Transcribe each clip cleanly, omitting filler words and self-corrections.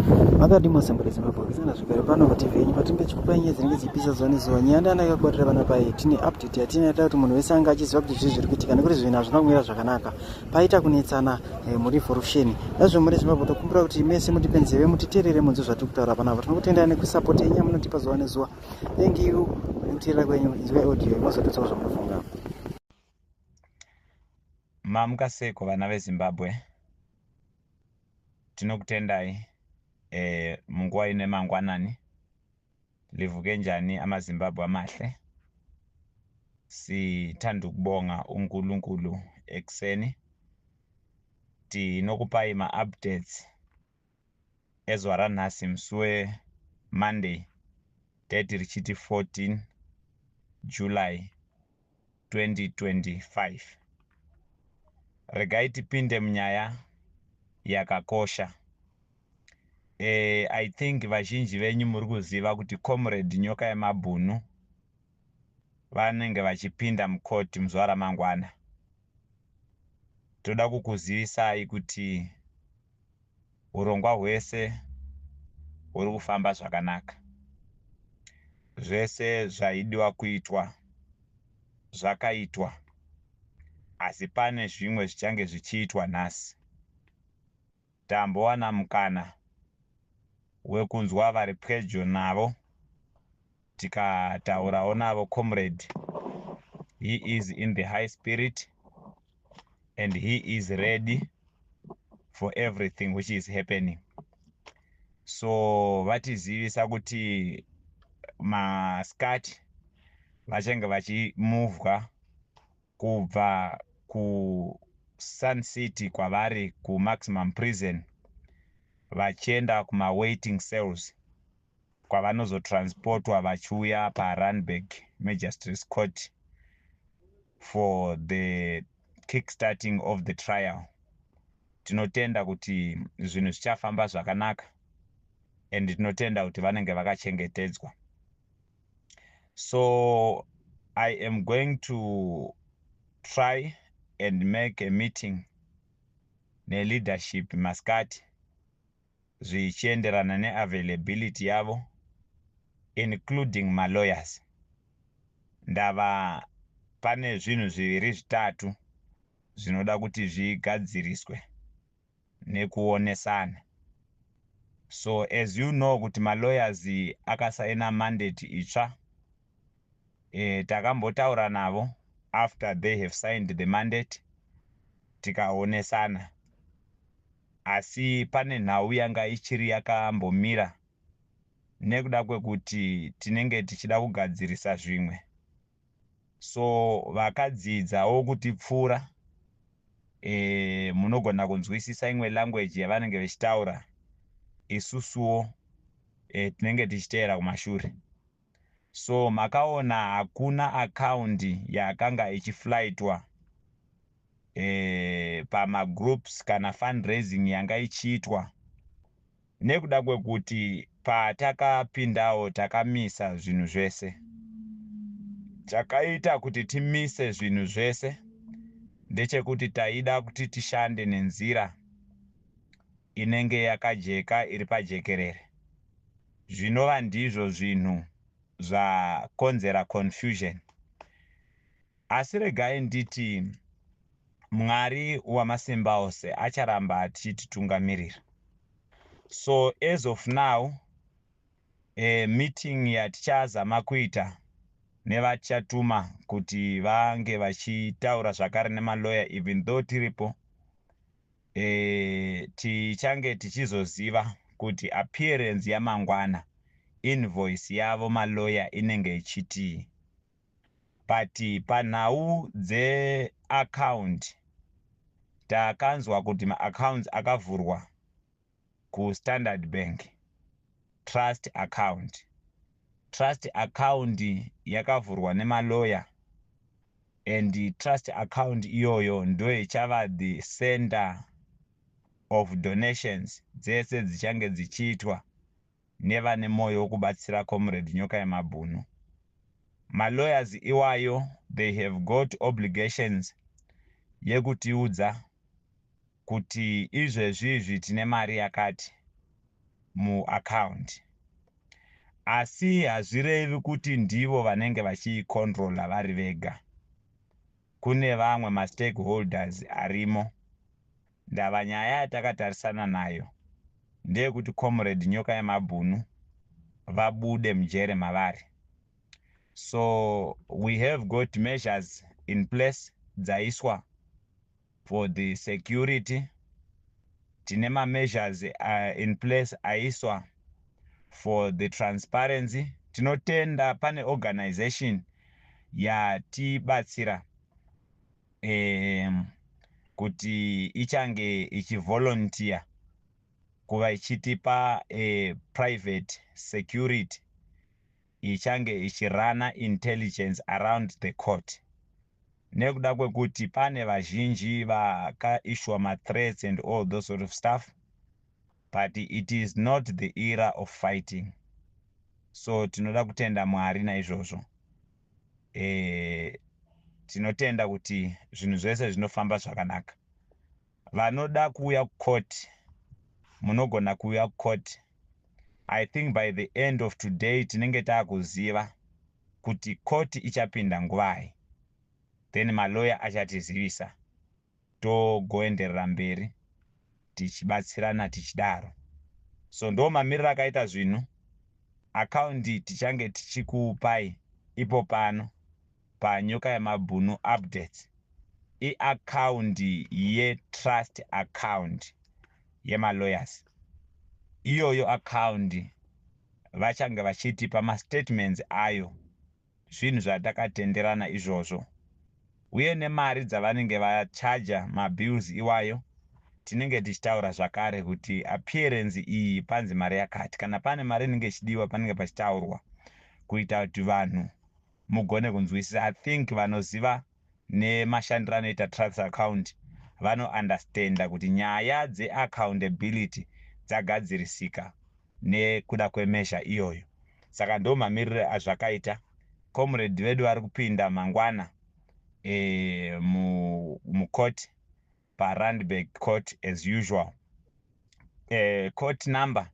Makadii mose mhuri yeZimbabwe kusangana zvekare pano paTV yenyu patinenge tichikupai nyaya dzinenge dzichipisa zuva nezuva. Nyaya ndandaka kubatira pano pai tine update yatinayo kuti munhu wese anga achiziva kuti zvii zviri kuitika nekuti zvinhu hazvina kumira zvakanaka. Paita kunetsana murevolution. Nazvo mhuri yeZimbabwe tokumbira kuti mese mutipe nzeve mutiteerere munzwe zvatiri kutaura panapa. Tinokutendai nekusupport yenyu yamunotipa zuva nezuva. Thank you nekuteerera kwenyu. Inzwai audio mozototsawo zvamunofunga. Mamuka seiko vana veZimbabwe? Tinokutendai munguva ino yemangwanani. Livuke njani amaZimbabwe amahle? Sithanda ukubonga uNkulunkulu ekuseni. Tinokupai ma-updates ezuva ranhasi musi weMonday date richiti 14 July 2025. Regai tipinde munyaya yakakosha. I think vazhinji venyu muri kuziva kuti Comrade Nyoka yemabhunu vanenge vachipinda mukoti muzuva ramangwana. Toda kukuzivisai kuti urongwa hwese huri kufamba zvakanaka. Zvese zvaidiwa kuitwa zvakaitwa, asi pane zvimwe zvichange zvichiitwa nhasi. Tambowana mukana wekunzwa vari pedyo navo, tikataurawo navo. Comrade, he is in the high spirit and he is ready for everything which is happening. So vatizivisa kuti masikati vachange vachimuvhwa kubva kuSun City kwavari kuMaximum Prison vachienda kumawaiting cells kwavanozotransportwa vachiuya paRandburg Magistrates Court for the kickstarting of the trial. Tinotenda kuti zvinhu zvichafamba zvakanaka and tinotenda kuti vanenge vakachengetedzwa. So I am going to try and make a meeting neleadership masikati zvichienderana neavailability yavo, including malawyers. Ndava pane zvinhu zviviri zvitatu zvinoda kuti zvigadziriswe nekuonesana. So as you know kuti malawyers akasaina mandate itsva, takambotaura navo after they have signed the mandate, tikaonesana, asi pane nhau yanga ichiri yakambomira nekuda kwekuti tinenge tichida kugadzirisa zvimwe. So vakadzidzawo kutipfuura, munogona kunzwisisa imwe language yavanenge vachitaura, isusuwo tinenge tichiteera kumashure. So makaona hakuna akaundi yakanga ichiflightwa pamagroups kana fundraising yanga ichiitwa nekuda kwekuti patakapindawo takamisa zvinhu zvese. Chakaita kuti timise zvinhu zvese ndechekuti taida kuti tishande nenzira inenge yakajeka, iri pajekerere, zvinova ndizvo zvinhu zvakonzera confusion. Asi regai nditi Mwari wamasimba ose acharamba achititungamirira. So as of now, meeting yatichazama kuita nevachatuma kuti vange vachitaura zvakare nemaloya, even though tiripo, tichange tichizoziva kuti appearance yamangwana, invoice yavo maloya inenge ichitii. But panhau dzeaccount, takanzwa kuti maaccounts akavhurwa kuStandard Bank, trust account. Trust account yakavhurwa nemaloya and trust account iyoyo ndo ichava the center of donations dzese dzichange dzichiitwa nevane mwoyo wekubatsira Comrade Nyoka yemabhunu. Malawyers iwayo, they have got obligations yekutiudza kuti izvezvi izvi tine mari yakati. Muaccount, asi hazvirevi kuti ndivo vanenge vachiicontrola vari vega. Kune vamwe mastakeholders arimo. Ndava nyaya yatakatarisana nayo ndeyekuti Comrade Nyoka Yemabhunu vabude mujere mavari. So we have got measures in place dzaiswa for the security. Tine mameasures in place aiswa for the transparency. Tinotenda pane organization yatibatsira kuti ichange ichivolunteer kuva ichitipa private security ichange ichirana intelligence around the court, nekuda kwekuti pane vazhinji vakaishwa mathreats and all those sort of stuff. But it is not the era of fighting, so tinoda kutenda Mwari naizvozvo. Tinotenda kuti zvinhu zvese zvinofamba zvakanaka. Vanoda kuuya kucourt, munogona kuuya kucourt. I think by the end of today tinenge taakuziva kuti court ichapinda nguvai, then maloya achatizivisa, togoenderera mberi tichibatsirana tichidaro. So ndo mamiriro akaita zvinhu. Account tichange tichikupai ipo pano paNyoka Yemabhunu Updates, iaccount yetrust account yemalawyers. Iyoyo account vachange vachitipa mastatements ayo, zvinhu zvatakatenderana izvozvo, uye nemari dzavanenge vachaja, mabills iwayo tinenge tichitaura zvakare kuti appearance iyi panzi mari yakati. Kana pane mari inenge ichidiwa, panenge pachitaurwa kuita kuti vanhu mugone kunzwisisa. I think vanoziva nemashandiro anoita trust account vanounderstanda kuti nyaya dzeaccountability dzagadzirisika nekuda kwemeasure iyoyo. Saka ndo mamiriro azvakaita. Comrade vedu vari kupinda mangwana mucourt, paRandburg Court as usual. Court number,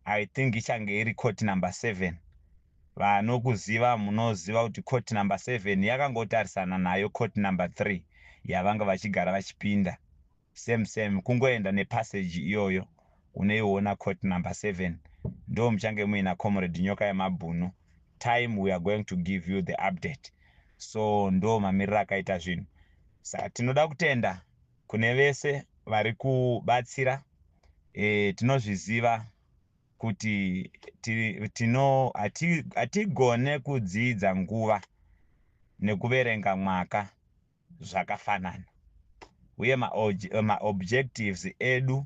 I think ichange iri court number 7. Vanokuziva munoziva kuti court number 7 yakangotarisana nayo court number 3 yavanga vachigara vachipinda, same same, kungoenda nepassage iyoyo unoiona. Court number 7 ndo muchange muina Comrade Nyoka Yemabhunu. Time we are going to give you the update. So ndo mamiriro akaita zvinhu. Saka tinoda kutenda kune vese vari kubatsira. Tinozviziva kuti hatigone kudzidza nguva nekuverenga mwaka zvakafanana, uye maobjectives edu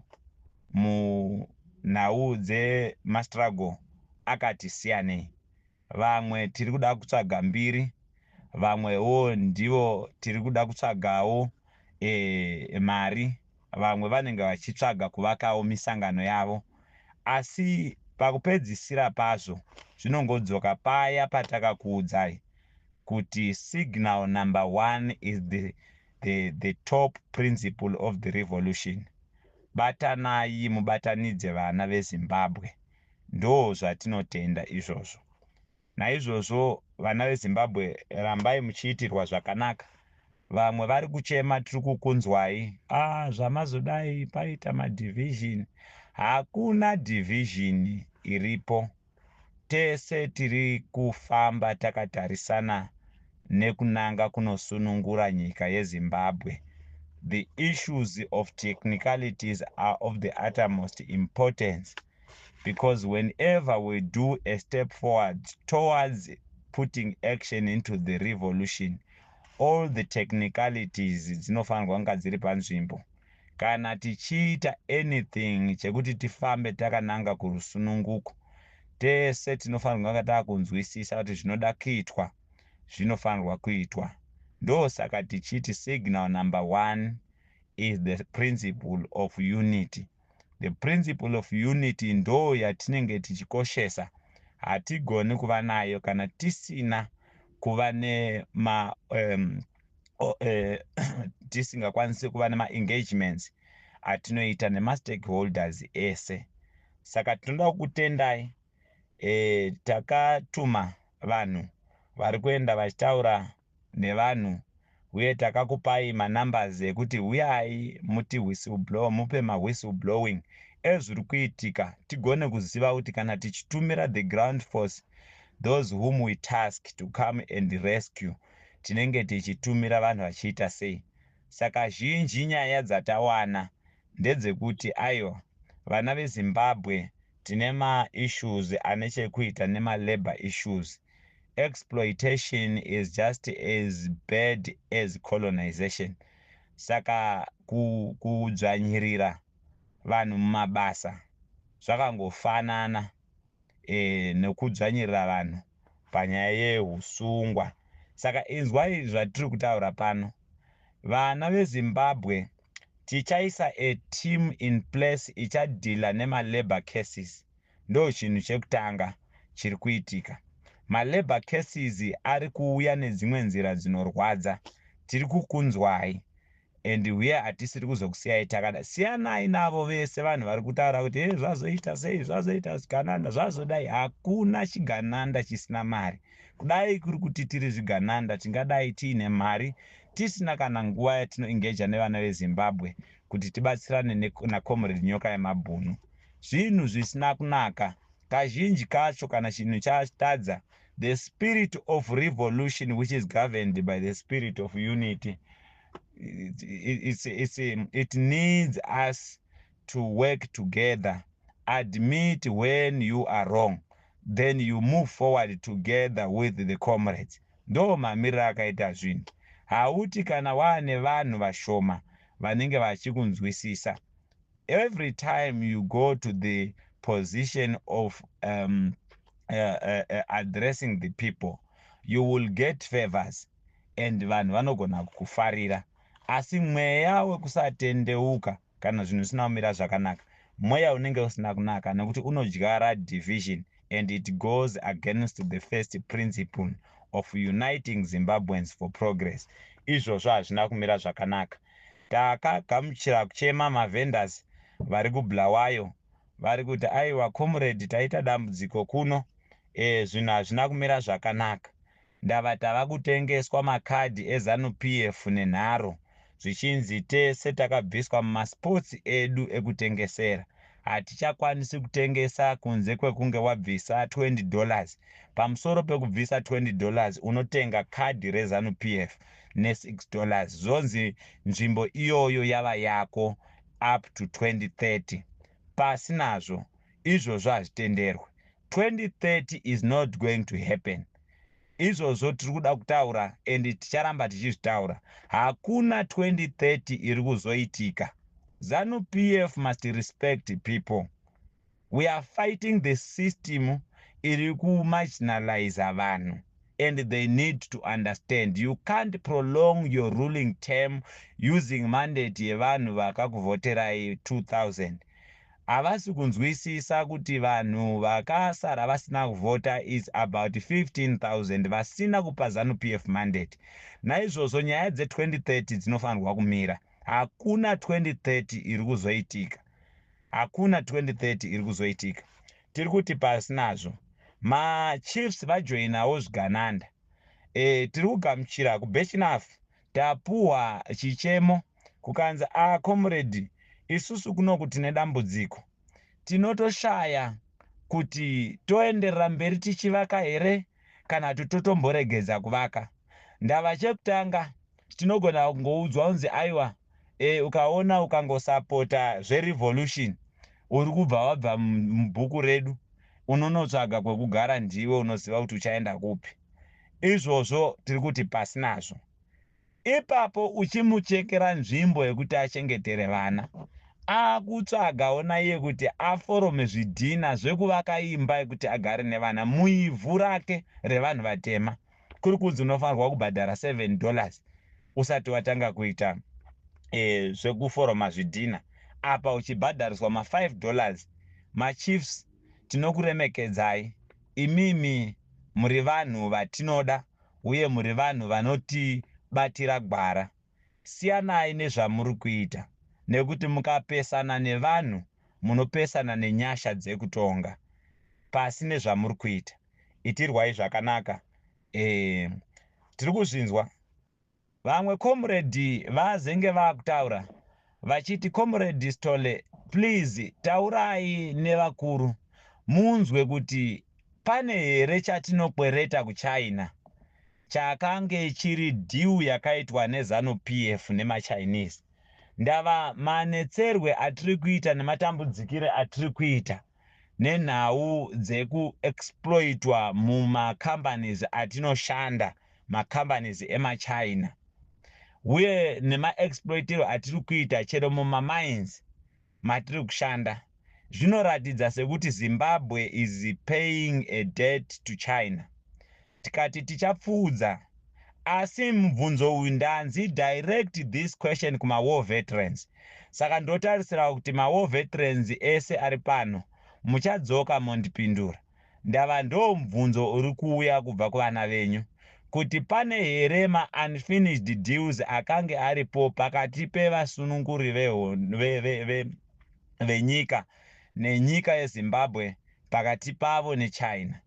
munhau dzemastruggle akati siyanei. Vamwe tiri kuda kutsvaga mbiri, vamwewo ndivo tiri kuda kutsvagawo mari, vamwe vanenge vachitsvaga kuvakawo misangano yavo. Asi pakupedzisira pazvo zvinongodzoka paya patakakuudzai kuti signal number one is the top principle of the revolution. Batanai, mubatanidze vana veZimbabwe, ndo zvatinotenda izvozvo. Naizvozvo vana veZimbabwe, rambai muchiitirwa zvakanaka. Vamwe vari kuchema, tiri kukunzwai, ah, zvamazodai paita madivision. Hakuna division iripo. Tese tiri kufamba takatarisana nekunanga kunosunungura nyika yeZimbabwe. The issues of technicalities are of the uttermost importance, because whenever we do a step forward towards putting action into the revolution, all the technicalities dzinofanirwa kunga dziri panzvimbo. Kana tichiita anything chekuti tifambe takananga kurusununguko, tese tinofanirwa kunga taakunzwisisa kuti zvinoda kuitwa zvinofanirwa kuitwa. Ndosaka tichiti signal number one is the principle of unity. The principle of unity ndo yatinenge tichikoshesa. Hatigoni kuva nayo kana tisina kuva nema tisingakwanisi kuva nemaengagements atinoita nemastakeholders ese. Saka tinoda kukutendai. Takatuma vanhu vari kuenda vachitaura nevanhu, uye takakupai manumbers ekuti uyai muti whistleblow, mupe mawhistleblowing ezviri kuitika, tigone kuziva kuti kana tichitumira the ground force, those whom we task to come and rescue, tinenge tichitumira vanhu vachiita sei. Saka zhinji nyaya dzatawana ndedzekuti aiwa, vana veZimbabwe, tine maissues ane chekuita nemalabour issues. Exploitation is just as bad as colonization. Saka kudzvanyirira vanhu mumabasa zvakangofanana nekudzvanyirira vanhu panyaya yeusungwa. Saka inzwai zvatiri kutaura pano, vana veZimbabwe. Tichaisa a team in place ichadeala nemalabour cases. Ndo chinhu chekutanga chiri kuitika. Malabour cases ari kuuya nedzimwe nzira dzinorwadza. Tiri kukunzwai and uye hatisiri kuzokusiyai takada. Siyanai navo vese vanhu vari kutaura kuti e zvazoita sei, zvazoita zvigananda, zvazodai. Hakuna chigananda chisina mari. Kudai kuri kuti tiri zvigananda, tingadai tiine mari, tisina kana nguva yatinoengaja nevana veZimbabwe kuti tibatsirane naComrade Nyoka Yemabhunu. Zvinhu zvisina kunaka kazhinji kacho, kana chinhu chatadza, the spirit of revolution, which is governed by the spirit of unity, it needs us to work together. Admit when you are wrong, then you move forward together with the comrades. Ndo mamiriro akaita zvinhu. Hauti kana waane vanhu vashoma vanenge vachikunzwisisa. Every time you go to the position of addressing the people, you will get favors and vanhu vanogona kukufarira. Asi mweya wekusatendeuka kana zvinhu zvisina kumira zvakanaka, mweya unenge usina kunaka, nekuti unodyara division and it goes against the first principle of uniting Zimbabweans for progress. Izvozvo hazvina kumira zvakanaka. Takagamuchira kuchema mavendors vari kuBulawayo, vari kuti aiwa comrade, taita dambudziko kuno, zvinhu hazvina kumira zvakanaka. Ndava tava kutengeswa makadhi eZANU PF nenharo, zvichinzi tese takabviswa mumaspots edu ekutengesera, hatichakwanisi kutengesa kunze kwekunge wabvisa $20. Pamusoro pekubvisa $20, unotenga kadhi reZANU PF ne$6, zvonzi nzvimbo iyoyo yava yako up to 2030. Pasi nazvo izvozvo, hazvitenderwe. 2030 is not going to happen. Izvozvo tiri kuda kutaura and ticharamba tichizvitaura. Hakuna 2030 iri kuzoitika. ZANU PF must respect people. We are fighting the system iri kumarginaliza vanhu, and they need to understand you can't prolong your ruling term using mandate yevanhu vakakuvhoterai 2000. Havasi kunzwisisa kuti vanhu vakasara vasina kuvhota is about 15,000 vasina kupa ZANU PF mandate. Naizvozvo nyaya dze2030 dzinofanirwa kumira. Hakuna 2030 iri kuzoitika, hakuna 2030 iri kuzoitika. Tiri kuti pasi nazvo. Machiefs vajoinawo zvigananda. Tiri kugamuchira kuBirchenough, tapuhwa chichemo kukanzi, a comrade, isusu kunoku tine dambudziko, tinotoshaya kuti toenderera mberi tichivaka here kana kuti totomboregedza kuvaka. Ndava chekutanga tinogona kungoudzwa kunzi aiwa, ukaona ukangosapota zverevolution, uri kubva wabva mubhuku redu, unonotsvaga kwekugara, ndiwe unoziva kuti uchaenda kupi. Izvozvo tiri kuti pasi nazvo. Ipapo uchimuchekera nzvimbo yekuti achengetere vana, akutsvagawo naiye kuti aforome zvidhina zvekuvaka imba yekuti agare nevana muivhu rake revanhu vatema, kuri kunzi unofanirwa kubhadhara $7 usati watanga kuita zvekuforoma zvidhina, apa uchibhadhariswa ma$5. Machiefs, tinokuremekedzai. Imimi muri vanhu vatinoda uye muri vanhu vanotibatira gwara. Siyanai nezvamuri kuita, nekuti mukapesana nevanhu. Munopesana nenyasha dzekutonga. Pasi nezvamuri kuita. Itirwai zvakanaka. E, tiri kuzvinzwa. Vamwe comrade vazenge vakutaura vachiti, "Comrade Stole, please taurai nevakuru munzwe kuti pane here chatinokwereta kuChina chakange chiri deal yakaitwa neZANU PF nemaChinese. Ndava manetserwe atiri kuita nematambudzikire atiri kuita nenhau dzekuexploitwa mumacompanies atinoshanda, macompanies emaChina, uye nemaexploitiro atiri kuita chero mumamines matiri kushanda. Zvinoratidza sekuti Zimbabwe is paying a debt to China." Tikati tichapfuudza, asi mubvunzo uyu ndanzi direct this question kumawar veterans. Saka ndotarisira kuti mawar veterans ese ari pano muchadzoka mondipindura. Ndava ndo mubvunzo uri kuuya kubva kuvana venyu, kuti pane here maunfinished deals akange aripo pakati pevasununguri venyika nenyika yeZimbabwe, pakati pavo neChina.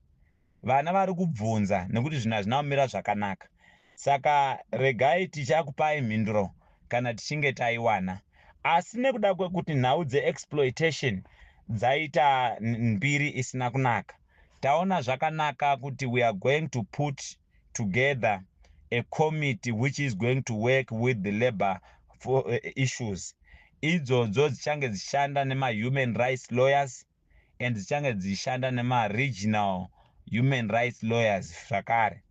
Vana vari kubvunza nekuti zvinhu hazvina kumira zvakanaka. Saka regai tichakupai mhinduro kana tichinge taiwana. Asi nekuda kwekuti nhau dzeexploitation dzaita mbiri isina kunaka, taona zvakanaka kuti we are going to put together a committee which is going to work with the labor for issues idzodzo dzichange dzichishanda nemahuman rights lawyers and dzichange dzichishanda nemaregional human rights lawyers zvakare,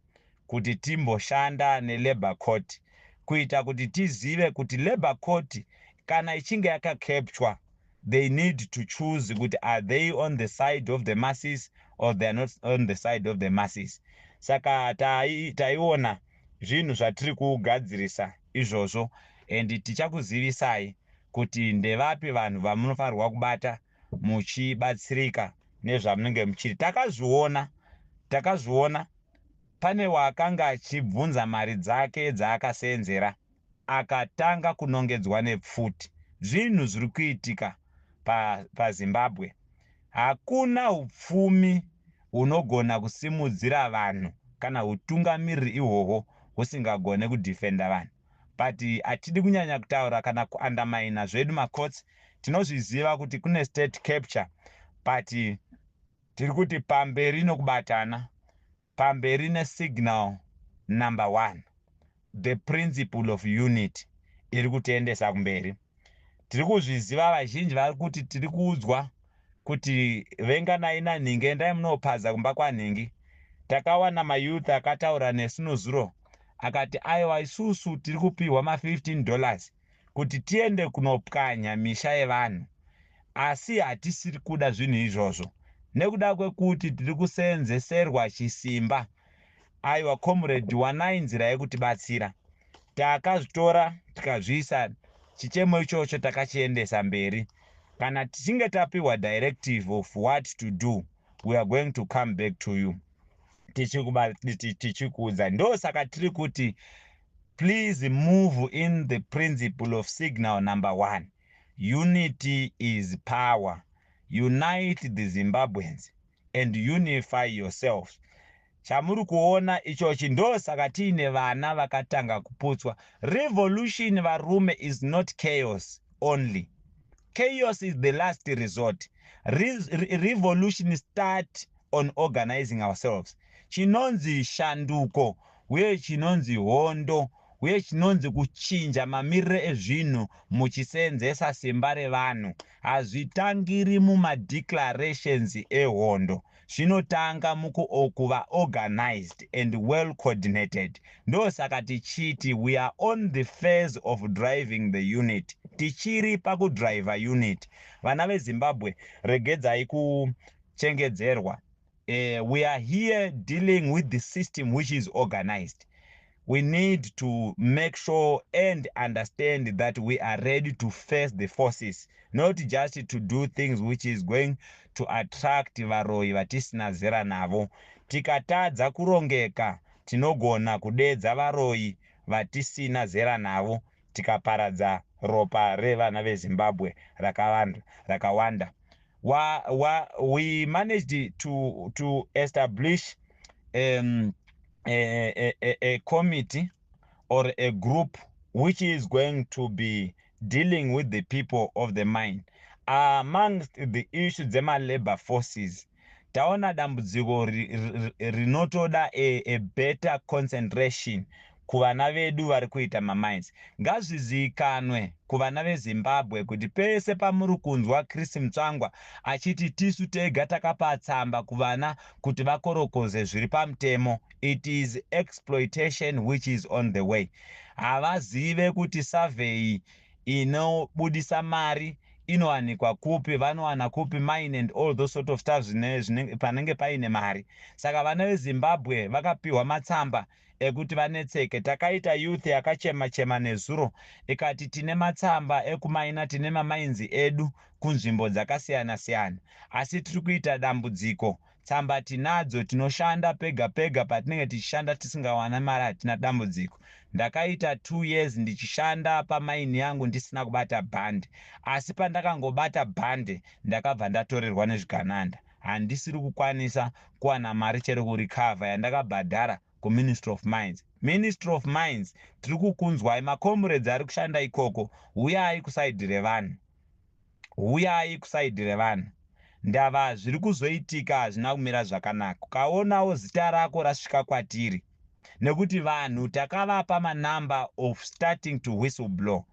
kuti timboshanda nelabour court kuita kuti tizive kuti labour court kana ichinge yakacapturwa, they need to choose kuti are they on the side of the masses or they are not on the side of the masses. Saka taiona zvinhu zvatiri kugadzirisa izvozvo, and tichakuzivisai kuti ndevapi vanhu vamunofanirwa kubata muchibatsirika nezvamunenge muchiri. Takazviona pane wakanga achibvunza mari dzake dzaakasenzera, akatanga kunongedzwa nepfuti. Zvinhu zviri kuitika paZimbabwe pa. Hakuna upfumi hunogona kusimudzira vanhu kana utungamiriri ihwohwo husingagone kudhifenda vanhu. But hatidi kunyanya kutaura kana kuandamaina zvedu macourts. Tinozviziva kuti kune state capture, but tiri kuti pamberi nokubatana, pamberi nesignal number one. The principle of unity iri kutiendesa kumberi. Tiri kuzviziva, vazhinji vari kuti tiri kuudzwa kuti venganai nanhingi, endai munopaza kumba kwanhingi. Takawana mayouth akataura nesu nozuro, akati, "Aiwa, isusu tiri kupiwa ma15 dollars kuti tiende kunopwanya misha yevanhu, asi hatisiri kuda zvinhu izvozvo nekuda kwekuti tiri kusenzeserwa chisimba. Aiwa comrade, wanai nzira yekutibatsira." Takazvitora tikazviisa, chichemo ichocho takachiendesa mberi. Kana tichinge tapiwa directive of what to do, we are going to come back to you tichikuudza. Ndosaka tiri kuti please move in the principle of signal number one. Unity is power. Unite the Zimbabweans and unify yourselves. Chamuri kuona ichochi, ndosaka tiine vana vakatanga kuputswa. Revolution, varume, is not chaos only. Chaos is the last resort. Revolution start on organizing ourselves. Chinonzi shanduko, uye chinonzi hondo, uye chinonzi kuchinja mamiriro ezvinhu muchisenzesa simba revanhu, hazvitangiri mumadeclarations ehondo. Zvinotanga mukuva organized and well coordinated. Ndosaka tichiti we are on the phase of driving the unit. Tichiri pakudriva unit. Vana veZimbabwe, regedzai kuchengedzerwa. We are here dealing with the system which is organized. We need to make sure and understand that we are ready to face the forces, not just to do things which is going to attract varoi vatisina zera navo. Tikatadza kurongeka, tinogona kudedza varoi vatisina zera navo, tikaparadza. Ropa revana veZimbabwe rakawanda, rakawanda. We managed to establish a committee or a group which is going to be dealing with the people of the mine. Amongst the issues dzema-labor forces, taona dambudziko rinotoda a better concentration kuvana vedu vari kuita mamines. Ngazvizivikanwe kuvana veZimbabwe kuti pese pamuri kunzwa Chris Mutsvangwa achiti tisu tega takapa tsamba kuvana kuti vakorokoze zviri pamutemo, it is exploitation which is on the way. Havazive kuti survey inobudisa mari inowanikwa kupi, vanowana kupi mine and all those sort of stuff panenge paine mari. Saka vana veZimbabwe vakapiwa matsamba ekuti vanetseke. Takaita youth yakachema chema nezuro ikati tine matsamba ekumaina, tine mamainzi edu kunzvimbo dzakasiyana siyana, asi tiri kuita dambudziko. Tsamba tinadzo, tinoshanda pega pega patinenge tichishanda tisingawana mari, hatina dambudziko. Ndakaita 2 years ndichishanda pamaini yangu ndisina kubata bhandi, asi pandakangobata bhandi ndakabva ndatorerwa nezvigananda. Handisiri kukwanisa kuwana mari chero kurecover yandakabhadhara kuMinistry of Mines. Ministry of Mines, tiri kukunzwai. Macomrades ari kushanda ikoko, uyai kuside revanhu, uyai kuside revanhu. Ndava zviri kuzoitika hazvina kumira zvakanaka. Ukaonawo zita rako rasvika kwatiri, nekuti vanhu takavapa manumber of starting to whistle blow,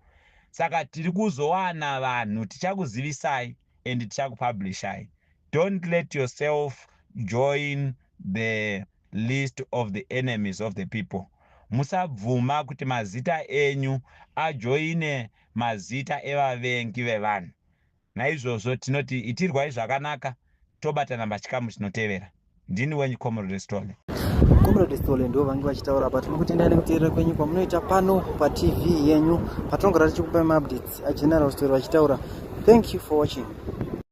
saka tiri kuzowana vanhu, tichakuzivisai and tichakupublishai. Don't let yourself join the list of the enemies of the people. Musabvuma kuti mazita enyu ajoine mazita evavengi vevanhu. Naizvozvo tinoti itirwai zvakanaka, tobatana pachikamu chinotevera. Ndini wenyu Comrade Stole. Comrade Stole ndo vange vachitaura pa. Tinokutendai nekuteerera kwenyu kwamunoita pano paTV yenyu patinogara tichikupai maupdates aGeneral Story vachitaura. Thank you for watching.